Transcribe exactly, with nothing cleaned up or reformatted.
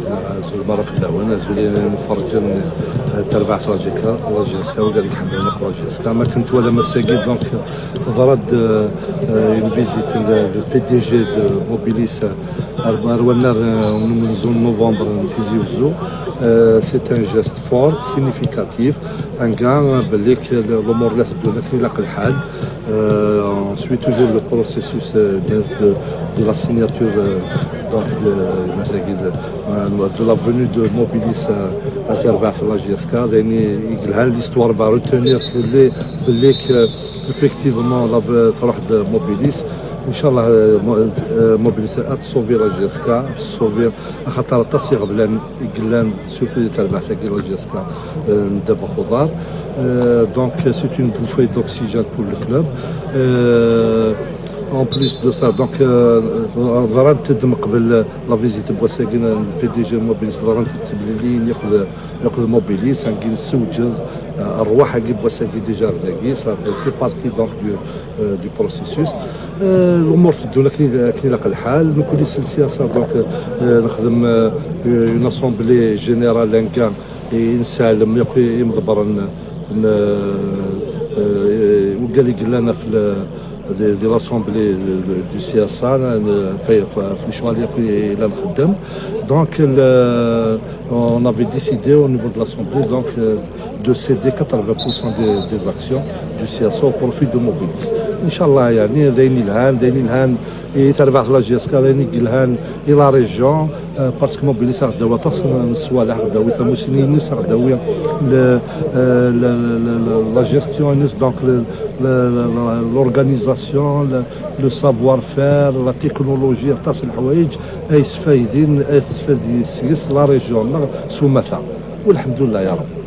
Azul mara fell-awen, azul i imferrǧen n terbaɛt la J S K, la J S K, wid ara iḥemmlen akk la J S K. Ma kent wala ass-agi, donc, teḍra-d, euh, euh, une visite de, de P D G de Mobilis, euh, ar, ar wannar, euh, n umenzu n novembre n Tizi Uzzu. Euh, c'est un geste fort, significatif. Anga belli k-, l'umur la teddun akken ilaq lḥal. Euh, on suit toujours le processus, euh, de, de, de la signature, euh, donc de, de, de la venue de Mobilis à, à Zerbaɣ la J S K. D ayen i yelhan, l'histoire va retenir belli, belli k-, effectivement, la, truḥ-d Mobilis. Inchallah, euh, Mo-, euh, Mobilis ad sauver la J S K, ad sauver, axaṭer aṭas iɣeblan i yellan surtout di terbaɛt-agi la J S K, euh, n ddabex uḍar. Euh, donc, c'est une bouffée d'oxygène pour le club. Euh, en plus de ça, donc, euh, ḍrant-d mqbel la visite n wass-agi n P D G Mobilis, ḍrant-d temliliyin akked, akked Mobilis, agi nessewǧed, euh, rrwaḥ-agi n wass-agi déjà dagi, ça fait partie donc du, euh, du processus. Euh, l'umur teddun akken, akken ilaq lḥal. Nekkni s lsiyasa, donc, euh, nexdem, euh, une assemblée générale anga i nesɛellem yakk imḍebbren n, euh, euh, wigad i yellan ɣef le, di, di l'assemblée de, de, du C S A, n, f, f, f lecɣal yakk i la nxeddem. Donc, le, on avait décidé au niveau de l'assemblée, donc, euh, de céder quatre-vingts pour cent des, des actions du C S A au profit de Mobilis. Inchallah, yani, d ayen ilhan, d ayen ilhan i terbaɛt la J S K, d ayen i yelhan i la région, euh, parce que Mobilis a ɣ-d-tawi aṭas n ṣṣwaleḥ, a ɣ-d-tawi tamussni-ines, a ɣ-d-tawi le, euh, le, le, le, le, la gestion-ines, donc le, le, le, le, l'organisation, le, le savoir-faire, la technologie, aṭas n leḥwayeǧ ay sfaydin, ay tesfaydi seg-s la région-nneɣ s umata. Welḥemdullah ya Rebbi.